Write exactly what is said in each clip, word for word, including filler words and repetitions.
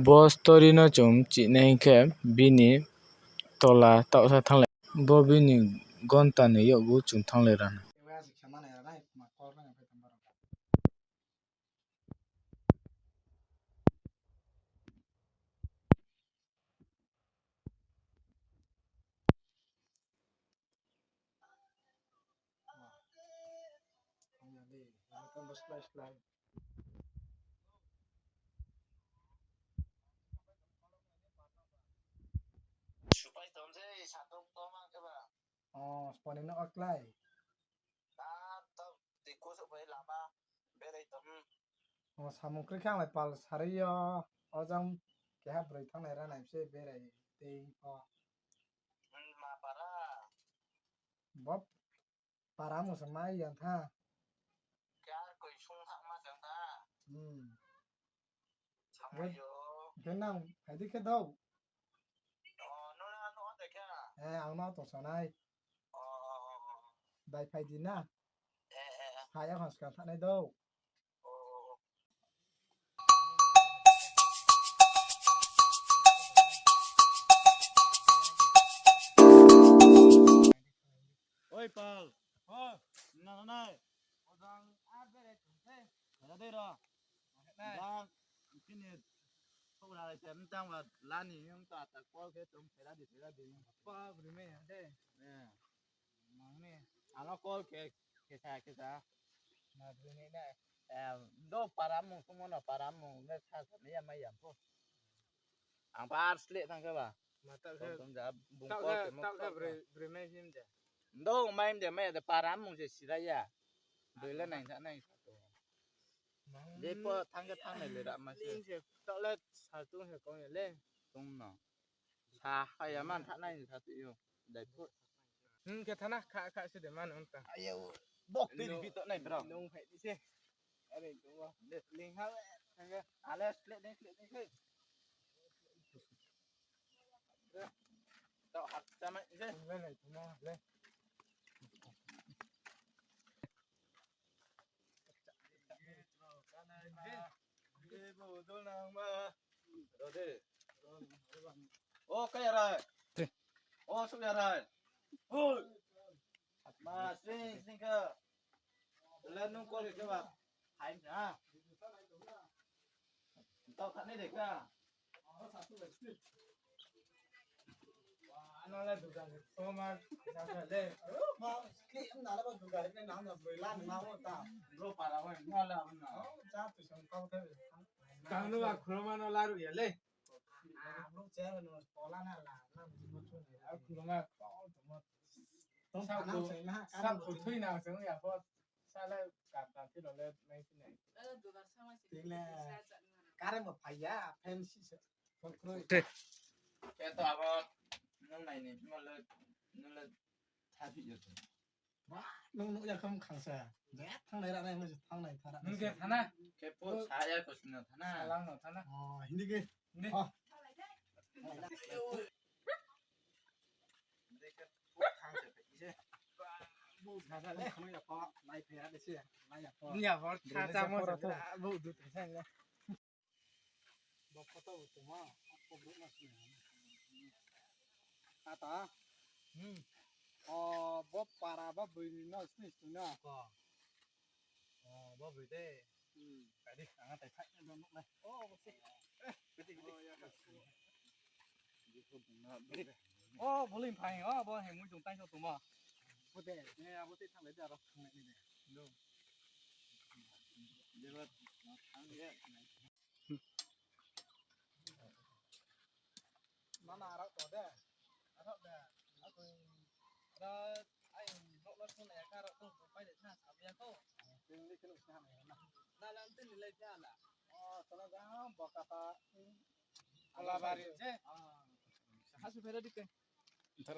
Bo story no chung chihnai khe bini tola taohsa thanglai. Bo bini gonta ni yakgu chung thanglai rana. Supai tong se, satung tong mang khe ba. O, sponi no oklai. Tei kusu bai lama berai tong. O, samung kri khe ang lai pal sari yo. O jang keha broi thanglai ra nai se berai tei pho. Ma para. Bo para mung se mai yang tha. Kar koi sung ha ma jang tha. Hmm. Samai yo. Khe nang phai di khe dou. O, no na no de khe. Eh, ang no tong sanai. O, o, o, o. Bai phai di na. Eh, eh, eh. Phai ya khon skang thanai dou. O, o, o. Oi, pal. O. Na, na, na. Ojang ar bere thung se. Kaya dei ro. Nai. Jang, kini, thok ra lai se, mtang ba lani, yung ta, ta, call khe, chung, phera di, phera di. Pa, bri me, ya de. Eh. Mang ni. Ano call khe, khe sa, khe sa. Ma, bri me, nai. Eh, do para mung, sumo no para mung, ne sa, sa, ne ya, mai ya, po. Ang par sleh tang khe ba. Ma tak khe, tong tong ja, bung tak khe, tak khe, bri, bri mai him de. Ndo mai him de, mai de para mung se sira ya. Bri le nai sa, nai sa to. Mang de po thang khe thang nai le ra ma se. Ling se, tak le sa tung se kong le. Tung no. Sa ha ya man tha nai sa tu yo. Dai po. Hmm, khe thana kha, kha se de man ong ta. Ayo. Bok te di to nai bro. Nung phai di se. Are, tungmo. Ling ha le, thang khe. Ale, sleh dei, sleh dei, sleh. Tao hap chamai se. Tungmo le, tungmo le. O, kaya rai. O, suk ya rai. Oi. Ma, sing, sing khe. Le nung call khe ba. Hai na. Tao kha nai de kha. Ano le dukan ni toma, jasa le. Ma, kli na le ba dukan ni na na boi lan ma ho ta. Bro para ho na la na. O, ja tu sang kau te. Kang no ba khuloma no laru ya le. Bro che no pola na la na mo tu. A khuloma kau tu mo. Tong sa na ku, sa ku thui na se ya po. Sa le kam kam ti lo le nai ti nai. Ti le. Kare mo phai ya, fan si se. Khe. Khe to abo nung nai ni phimo le, nung le tha phi yo. Ba, nung nung ya kham khang sa. Be thang nai ra nai mo thang nai thara. Nung khe thana. Khe po sa ya ko sina thana. Salang no thana. O, hindi ke. Hindi. O. Ni ya hor tha cha mo se bo du tong sa le. Bo photo bo tongma, bo brouh ma sini. Ata. Hmm. O, bo para ba bui ni no sini sini no. Ko. O, bo bui de. Hmm. Kadi, ang tai phai no nuk nai. O, bo se. Eh, kadi, kadi. O, ya ka. O, bo ling phai, o, bo heng mui jong tai so tongma. Bo de, ne, abo te thang le de, aro thang le de. No. Jeba, thang de. Mana arok to de. Arok de. Ako, da, ai, nok nok sung ya ka arok tong pai de na, sabi ya ko. Teng de kenu sa na. Na lam tin le ja la. O, sala ga, bo kata. Ala bari je. Ah. Hasu phera di ke. Ntar.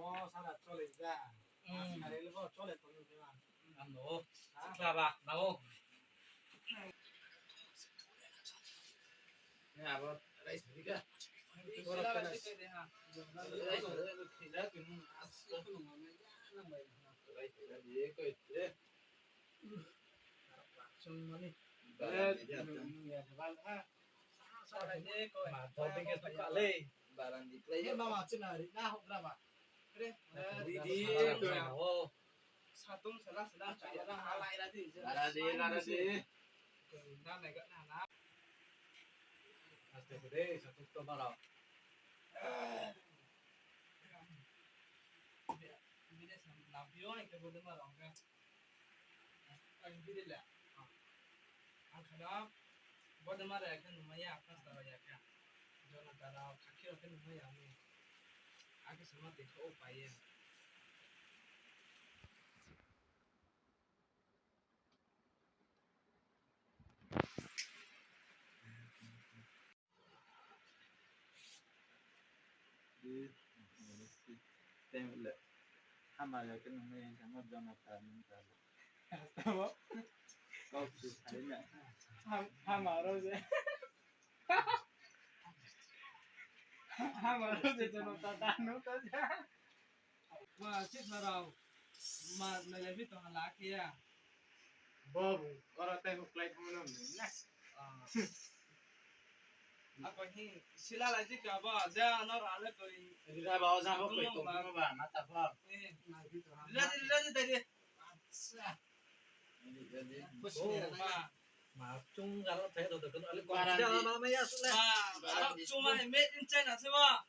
Mo sara chole ja. Hmm. Sari le bo chole tong ja. Ano. Ha? Sikla ba, nao. Ni abo rice ni ka. Rice ni ka. Rice ni ka. Sung mani. Barang di dia. Ma, dol ding ke tu ka le. Barang di play. Ye mama cina ri na hok na ma. Re. Di di. Oh. Satung sala sala caya na halai la di. Lara di, lara di. Na nai ga na na. Aste ko de, satung to mara. Bini sam na bio ai ke bo de mara ka. Ang bini le. Ang khana bodema raya khe numai ya, pasta raya khe. Jonata rao khakhi rao khe numai ya mi. Akhe sama tui kha o pai ye. Di, di, tem le. Hama ya khe nung nai yang khe mo Jonathan nung ta le. Kau si sai na. Ham-, hama ro je. Hama ro je Jonathan ta nung ta ja. Ma, sisa rao. Ma, nai le bi tong hala khe ya. Bo, bo, oro tei huklai thangmo no nai na. Ah. Ako hi, sila lai di ka ba, ja no ra le koi. Rira ba, o ja bo koi tong ba, ma ta ba. Eh. Rira di, rira di, dai di. Acha. Bo, ma. Ma, chung ga lo thai do do, ale ko ja ma ma ya su le. Ma, ma, chung ma, made in China se ba.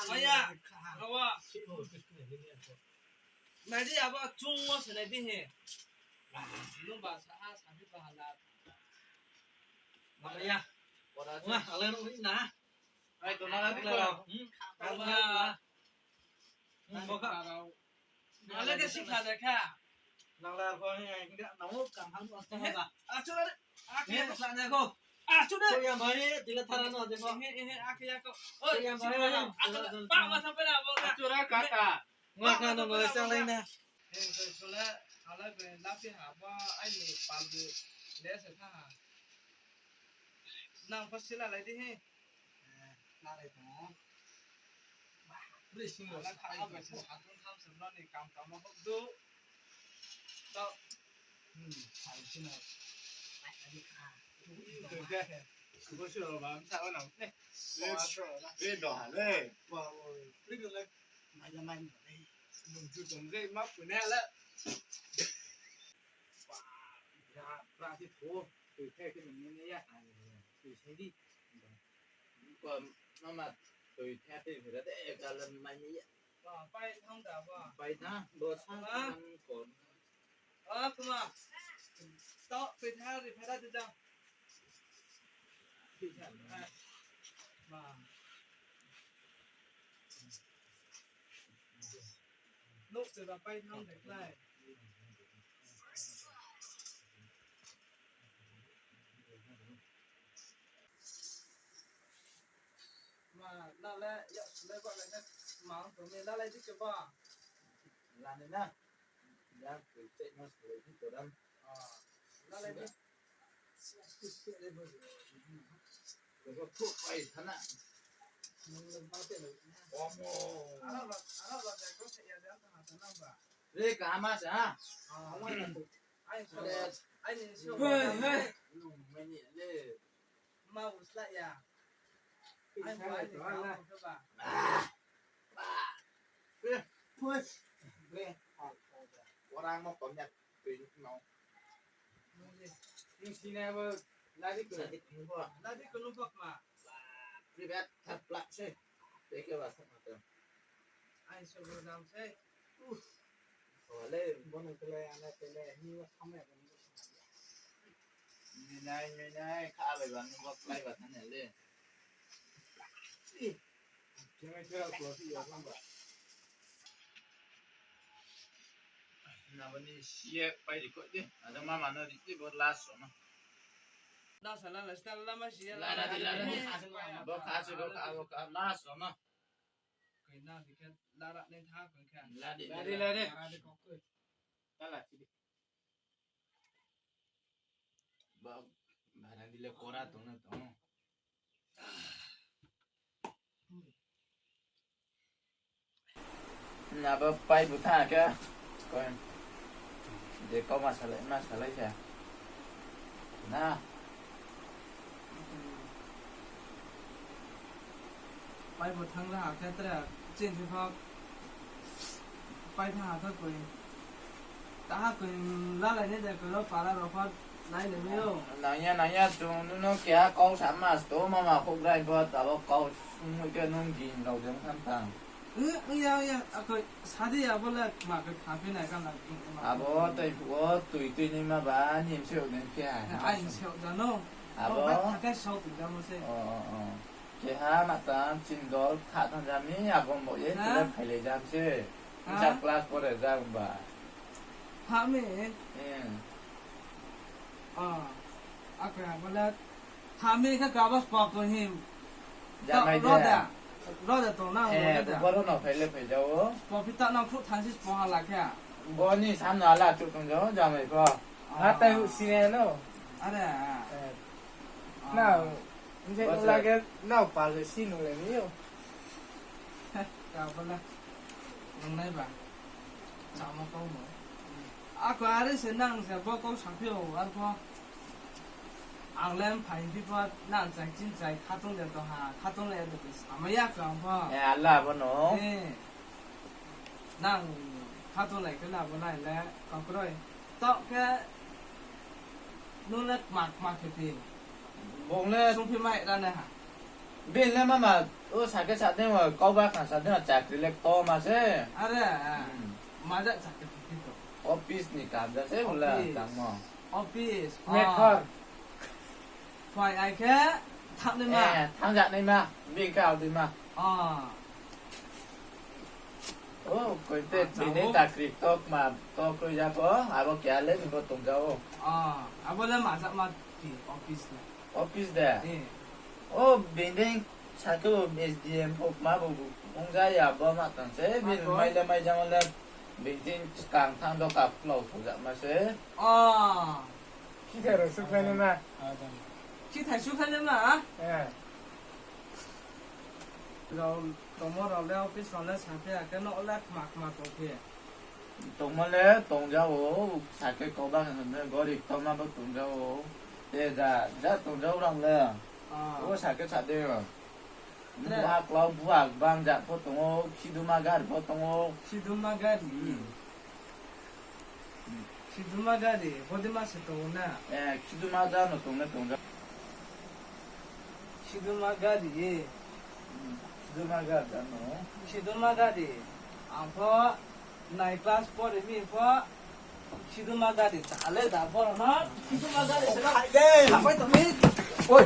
Ma ya. Ro ba. Nai di abo chung wo se nai di he. Nung ba sa ha sa di ba ha la. Maya. Ora ma, ale nung ni na. Ai, to na di ko. Hmm. Maya. Hmm, bo ka. Ale de sikha de kha. Nang la ko ni ai ga na mo kang ham asta ba. Achu. Ni sa na ko. Achu de. Ko ya mai, dila thara no de ko. He, he, akhe ya ko. Oi, ko ya mai, pa ma sa pe na bo. Achu ra ka ta. Ngwa kha no no sang lai na. He, he, chule, ala be lapi ha, ba, ai ni pal bu, le se tha ha. Nang pa sila lai di he. Eh, na lai tong. Ba, ri sing lo. Ala kha, ba, se sa tong tham se no ni kam kam no hok du. To. Hmm, sai sing lo. Ai, ai, kha. Bo sila ba, sa ba nang. Ne. Ri do ha le. Ba, ri do le. Mai la mai no dei. Nung chu tong dei ma pu ne la. Ba, ya, pra si tho. Tui the ke nung ne ya. Tui se di. Ko mama tui the te phe da de ka la mai ne ya. Ba, pai thang da ba. Pai thang, bo sa thang ko. A, kuma. To, phe tha ri phe da de da. Phe tha. Ma. Nouh se ba pai thang de klái. Ma, la le, ya, le ba le ne, ma, to ne, la le di ke ba. La ne na. Ya, ke cek mas ke di to dan. Ah, la le di. Ko thuk pai thana. Omo. Ara ba, ara ba de ko se ya de ta na ba. Re ka ma sa. Ah. Ai, ai, ni so. Hei, hei. Lung mai ni le. Ma usla ya. Ai, ai, ni ka ba. Orang mo kom ya. Nung sini apa? Lari ke. Lari ke lupa ma. Privet thap plak se. Teke ba sama tu. Ai, so dam se. Wale, bono tele, ana tele, ni wa sama ya. Ni nai, ni nai, ka bai ba, ni wa klái ba, tanya le. Ih. Kena kira ko si ya, sama. Na, bani siye pai di ko di. Ada mama no di, di bo last no. Na sala la, sala lama siye. La, la, la, la. Bo ka se, bo ka, bo ka, last no. Koi na di ke, la ra ne tha koi ke. La di, la di, la di. La di ko koi. Ta la si di. Ba, bara di le kora tong na tong. Na ba pai bu tha khe. Koi. De kau ma salai, ma salai khe. Na. Pai bu thang ra khe tre chin phi pha. Pai thang ha khe koi. Taha koi lalai ni de koi lo para rao pha nai le mi o. Nangya, nangya, chung nuno keha kau sa mas to mama khouh rai bo tabo kau sung khe nung gin rao de tham tang. Ih, iya, iya, akoi sadi abo le ma khe kha phi nai ka na. Abo tei phuh wo tui tui ni ma ba ni mse o den khe. Ai mse o jano. Abo. Bai kha khe sau tui jamo se. O, o, o. Keha ma tang chin dol kha thang jami abo mo ye tule phailai jam se. Sa class pore jang ba. Thami? Eh. Ah, akhe abo le thami khe kaba spok ko him. Jamai de. Roda. Roda tong na. Eh, roda. Boro no phai le phai jao. Spok phi ta nang khruh thansi spok ha la khe. Boni sam no ala chu tong jao, jamai pho. Ah. Ha tai hu sine no. Are. Eh. Na, nje lage nao pa le si nung le ni yo. Ka bo le. Nung nai ba. Sama kau mo. Ako are se nang se bo kau saphi o, arpho. Ang le phai phi pho nang chai chin chai khatung de to ha, khatung le de sama ya ka pho. Eh, ala bo no. Eh. Nang khatung lai khe na bo nai le, kakroi. Tok khe nung le kma kma khe phi. Bung le sung phi mai ra nai ha. Bini le mama, o sa khe sa dei wa, kau ba kha sa dei wa, chakri le to ma se. Are, hmm, ma ja chakri phi to. Office ni kam ja se bung le tang mo. Office. Mekhor. Phai ai khe thanng nai ma. Eh, thanng ja nai ma. Bini khe ao dei ma. Ah. O, koi te, bini chakri tok ma, tok kroi ya pho, abo keha le ni bo tong ja o. Ah, abo le ma ja ma ti office le. Office de? Eh. O, bini sa khe bo S D M pho ma bo ong ja ya bo ma tang se, bini mai le mai ja le, bini skang thanng do ka phlao tho ja ma se. Ah. Khithai rao sukhlai nai ma. Khithai sukhlai nai ma? Eh. Rao, tongmo rao le office rao le sa khe, akhe no le kma kma tong khe. Tongmo le tong ja o, sa khe kau ba khe no gorib tongma bo tong ja o. Te ja, ja tong ja o rang le. Ah. O sa khe sa de. Buha klau, buha gbang ja pho tong o, khiduma gari pho tong o. Khiduma gari. Hmm. Khiduma gari, bodima se tong na. Eh, khiduma ja no tong na tong ja. Khiduma gari, eh. Hmm, khiduma gari ja no. Khiduma gari, ang pho nine class pore mi pho, khiduma gari, ta le da pho no, khiduma gari se no. Hai de. Apai tong mi. Oi.